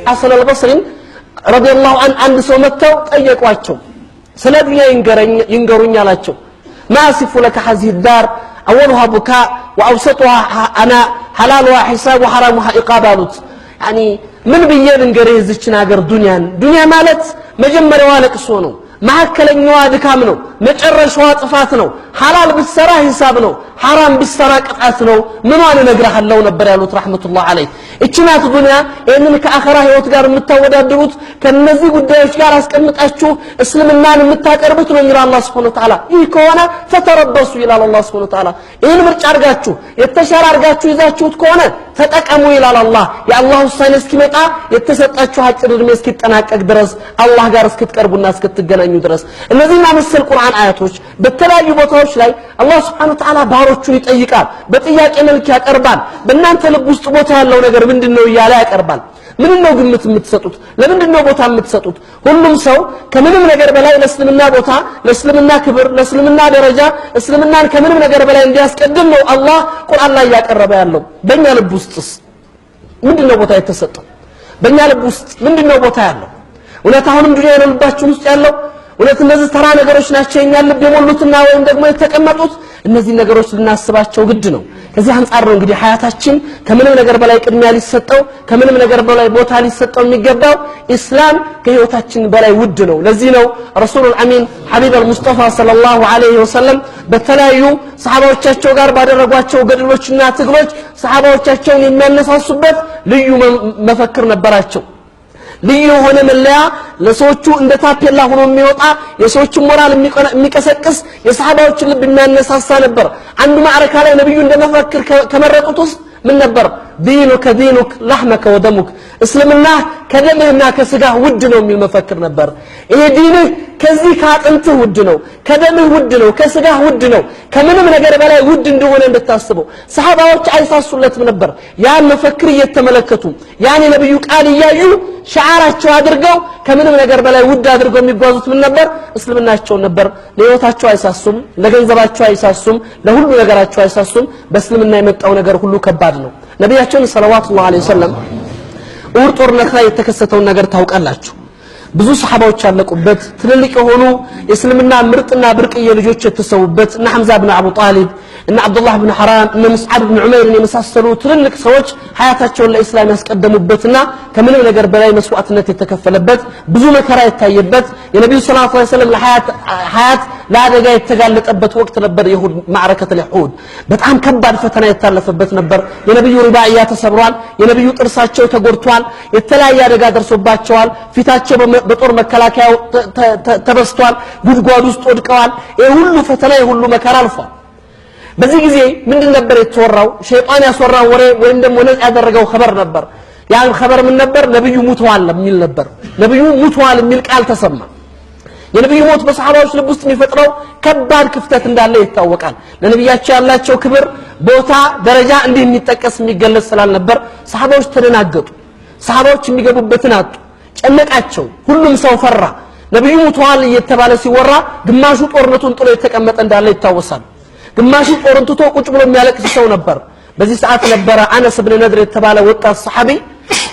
ሐሰን አልበስሪን رضي الله عنه አንድ ሰው መጥተው ጠየቋቸው። ስለ ዱንያ ይንገሩኝ አላቸው። ما أصف لك هذه الدار أولها بكاء وأوسطها عناء حلالها حساب وحرامها عقاب አሉት። يعني ምን ብዬ ልንገርህ የዚችን ሀገር ዱንያን? ዱንያ ማለት መጀመሪያዋ ለቅሶ ነው፣ መካከለኛዋ ድካም ነው፣ መጨረሻዋ ጥፋት ነው። ሐላል ብትሰራ ሂሳብ ነው፣ ሐራም ብትሰራ ቅጣት ነው። ምኗን እነግርሃለሁ ነበር ያሉት رحمة الله عليه። እቺ ናት ዱንያ። ይህንን ከአኸራ ህይወት ጋር የምታወዳድሩት ከነዚህ ጉዳዮች ጋር አስቀምጣችሁ እስልምናን የምታቀርቡት ነው የሚለው አላህ سبحانه وتعالى። ይህ ከሆነ فتربصوا ይላል አላህ سبحانه وتعالى። ይህን ምርጫ አድርጋችሁ የተሻለ አድርጋችሁ ይዛችሁት ከሆነ ተጠቀሙ ይላል አላህ። የአላህ ውሳኔ እስኪመጣ የተሰጣችሁ አጭር ዕድሜ እስኪጠናቀቅ ድረስ አላህ ጋር እስክትቀርቡና እስክትገናኙ ድረስ። እነዚህና መሰል ቁርአን አያቶች በተለያዩ ቦታዎች ላይ አላህ سبحانه وتعالى ባሮቹን ይጠይቃል። በጥያቄ መልክ ያቀርባል። በእናንተ ልብ ውስጥ ቦታ ያለው ነገር ምንድን ነው እያለ ያቀርባል። ምንድን ነው ግምት የምትሰጡት? ለምንድን ነው ቦታ የምትሰጡት? ሁሉም ሰው ከምንም ነገር በላይ ለእስልምና ቦታ፣ ለእስልምና ክብር፣ ለእስልምና ደረጃ፣ እስልምናን ከምንም ነገር በላይ እንዲያስቀድም ነው አላህ ቁርአን ላይ እያቀረበ ያለው። በእኛ ልብ ውስጥስ ምንድን ነው ቦታ የተሰጠው? በእኛ ልብ ውስጥ ምንድን ነው ቦታ ያለው? እውነት አሁንም ዱንያ ነው ልባችን ውስጥ ያለው? እውነት እነዚህ ተራ ነገሮች ናቸው የኛን ልብ የሞሉትና ወይም ደግሞ የተቀመጡት? እነዚህ ነገሮች ልናስባቸው ግድ ነው። ከዚህ አንጻር ነው እንግዲህ ሀያታችን ከምንም ነገር በላይ ቅድሚያ ሊሰጠው፣ ከምንም ነገር በላይ ቦታ ሊሰጠው የሚገባው። ኢስላም ከህይወታችን በላይ ውድ ነው። ለዚህ ነው رسول الأمين حبيب المصطفى صلى الله عليه وسلم በተለያዩ ሰሓባዎቻቸው ጋር ባደረጓቸው ገድሎችና ትግሎች ሰሓባዎቻቸውን የሚያነሳሱበት ልዩ መፈክር ነበራቸው። ልዩ የሆነ መለያ፣ ለሰዎቹ እንደ ታፔላ ሆኖ የሚወጣ፣ የሰዎችን ሞራል የሚቀሰቅስ፣ የሰሃባዎችን ልብ የሚያነሳሳ ነበር። አንዱ معركة ላይ ነብዩ እንደ መፈክር ከመረጡት ውስጥ ምን ነበር? دينك دينك لحمك ودمك፣ እስልምና ከደምህና ከስጋህ ውድ ነው የሚል መፈክር ነበር። ይሄ ዲንህ ከዚህ ከአጥንትህ ውድ ነው፣ ከደምህ ውድ ነው፣ ከስጋህ ውድ ነው፣ ከምንም ነገር በላይ ውድ እንደሆነ እንድታስበው። ሰሃባዎች አይሳሱለትም ነበር። ያን መፈክር እየተመለከቱ፣ ያን የነብዩ ቃል እያዩ፣ ሸዓራቸው አድርገው ከምንም ነገር በላይ ውድ አድርገው የሚጓዙት ምን ነበር? እስልምናቸውን ነበር። ለህይወታቸው አይሳሱም፣ ለገንዘባቸው አይሳሱም፣ ለሁሉ ነገራቸው አይሳሱም። በእስልምና የመጣው ነገር ሁሉ ከባድ ነው። ነቢያችን صلوات الله عليه وسلم ኡሁድ ጦርነት ላይ የተከሰተውን ነገር ታውቃላችሁ። ብዙ ሰሓባዎች ያለቁበት፣ ትልልቅ የሆኑ የእስልምና ምርጥና ብርቅዬ ልጆች የተሰዉበት፣ እነ ሐምዛ ብን አቡ ጣሊብ፣ እነ አብዱላህ ብን ሐራም፣ እነ ሙስዓብ ብን ዑመይርን የመሳሰሉ ትልልቅ ሰዎች ሀያታቸውን ለኢስላም ያስቀደሙበትና ከምንም ነገር በላይ መስዋዕትነት የተከፈለበት፣ ብዙ መከራ የታየበት፣ የነቢዩ صلى الله عليه وسلم ሀያት ለአደጋ የተጋለጠበት ወቅት ነበር። የኡሁድ معركة الأحد በጣም ከባድ ፈተና የታለፈበት ነበር። የነቢዩ رباعية ተሰብሯል። የነቢዩ ጥርሳቸው ተጎድቷል። የተለያየ አደጋ ደርሶባቸዋል። ፊታቸው በጦር መከላከያው ተበስቷል። ጉድጓድ ውስጥ ወድቀዋል። ይህ ሁሉ ፈተና፣ ይህ ሁሉ መከራ አልፏል። በዚህ ጊዜ ምንድን ነበር የተወራው? ሸይጣን ያስወራው ወሬ ወይም ደግሞ ነጽ ያደረገው خبر ነበር። ያን خبر ምን ነበር? ነብዩ ሙተዋል የሚል ነበር። ነብዩ ሙተዋል የሚል ቃል ተሰማ። የነብዩ ሞት በሰሃባዎች ልብ ውስጥ የሚፈጥረው ከባድ ክፍተት እንዳለ ይታወቃል። ለነብያቸው ያላቸው ክብር፣ ቦታ፣ ደረጃ እንዲህ የሚጠቀስ የሚገለጽ ስላልነበር ሰሃባዎች ተደናገጡ። ሰሃባዎች የሚገቡበትን አጡ፣ ጨነቃቸው። ሁሉም ሰው ፈራ። ነብዩ ሙተዋል እየተባለ ሲወራ ግማሹ ጦርነቱን ጥሎ የተቀመጠ እንዳለ ይታወሳል። ግማሹ ጦርን ትቶ ቁጭ ብሎ የሚያለቅስ ሰው ነበር። በዚህ ሰዓት ነበረ አነስ ብን ነድር የተባለ ወጣት ሰሐቢ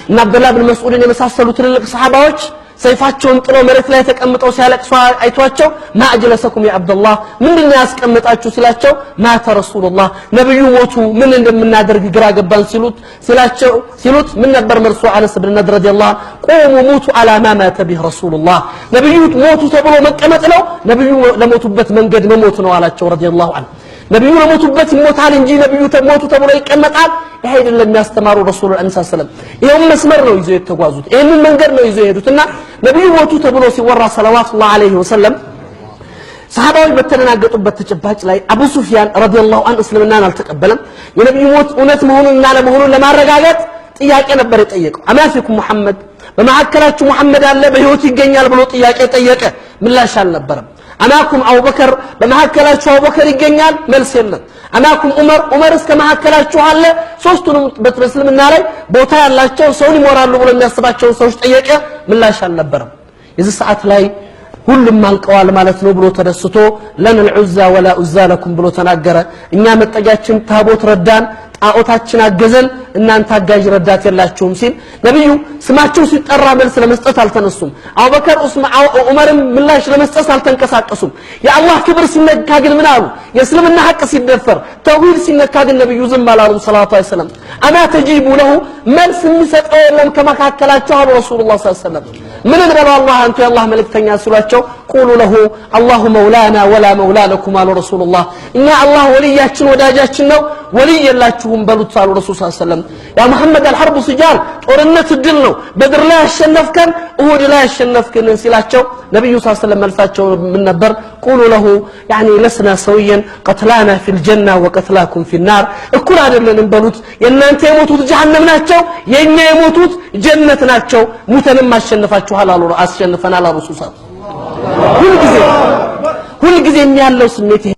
እና አብደላህ ብን መስዑድን የመሳሰሉ ትልልቅ ሰሐባዎች ሰይፋቸውን ጥለው መሬት ላይ ተቀምጠው ሲያለቅሱ አይቷቸው ما أجلسكم يا عبد الله፣ ምንድን ነው ያስቀመጣችሁ ሲላቸው مات رسول الله፣ ነብዩ ሞቱ፣ ምን እንደምናደርግ ግራ ገባን ሲሉት ሲላቸው ሲሉት ምን ነበር መልሱ? አነስ ብን ነድር رضي الله قوموا موتوا على ما مات به رسول الله፣ ነብዩ ሞቱ ተብሎ መቀመጥ ነው፣ ነብዩ ለሞቱበት መንገድ መሞት ነው አላቸው رضي الله عنه። ነብዩ ለሞቱበት ይሞታል እንጂ ነብዩ ሞቱ ተብሎ ይቀመጣል? ይሄ አይደለም የሚያስተማሩ ረሱል ዐለይሂ ሰላም። ይሄውን መስመር ነው ይዘው የተጓዙት። ይሄንን መንገድ ነው ይዘው የሄዱትና ነብዩ ሞቱ ተብሎ ሲወራ صلوات الله عليه وسلم ሰሃባዎች በተደናገጡበት ተጨባጭ ላይ አቡ ሱፊያን رضي الله عنه እስልምናን አልተቀበለም። የነብዩ ሞት እውነት መሆኑንና አለመሆኑን ለማረጋገጥ ጥያቄ ነበር የጠየቀው። أما فيكم محمد፣ በመካከላችሁ ሙሐመድ አለ፣ በህይወት ይገኛል ብሎ ጥያቄ ጠየቀ። ምላሽ አልነበረም። أما فيكم أبو بكر፣ በመካከላችሁ አቡበከር ይገኛል? መልስ የለም። أما فيكم عمر፣ ዑመር እስከ መካከላችሁ አለ? ሶስቱንም በእስልምና ላይ ቦታ ያላቸው፣ ሰውን ይሞራሉ ብሎ የሚያስባቸውን ሰዎች ጠየቀ። ምላሽ አልነበረም። የዚህ ሰዓት ላይ ሁሉም አልቀዋል ማለት ነው ብሎ ተደስቶ لنا العزى ولا عزى لكم ብሎ ተናገረ። እኛ መጠጊያችን ታቦት ረዳን፣ ጣዖታችን አገዘን፣ እናንተ አጋዥ ረዳት የላችሁም ሲል ነብዩ ስማቸው ሲጠራ መልስ ለመስጠት አልተነሱም። አቡበከር፣ ዑስማን፣ ዑመርም ምላሽ ለመስጠት አልተንቀሳቀሱም። የአላህ ክብር ሲነካ ግን ምን አሉ? የእስልምና ሐቅ ሲደፈር፣ ተውሂድ ሲነካ ግን ነብዩ ዝም አላሉም። صلى الله عليه وسلم أما تجيب له መልስ የሚሰጠው የለም ከመካከላቸው አሉ ረሱሉላህ صلى الله عليه وسلم። ምን እንበለው አላህ አንቱ የአላህ መልእክተኛ ሲሏቸው قولوا له الله مولانا ولا مولى لكم አሉ ረሱሉላህ። እኛ አላህ ወልያችን ወዳጃችን ነው፣ ወልይ የላችሁም በሉት አሉ ረሱል صلى الله عليه وسلم። يا محمد الحرب سجال፣ ጦርነት እድል ነው፣ በድር ላይ ያሸነፍከን ኡሁድ ላይ ያሸነፍክን ሲላቸው ነብዩ صلى الله عليه وسلم መልሳቸው ምን ነበር? قولوا له يعني لسنا سويا قتلانا في الجنة وقتلاكم في النار፣ እኩል አይደለንም በሉት። የእናንተ የሞቱት ጀሃነም ናቸው፣ የኛ የሞቱት ጀነት ናቸው። ሙተንም አሸንፋችኋል አሉ፣ አሸንፈናል አሉ ረሱል። ሁልጊዜ ያለው ስሜት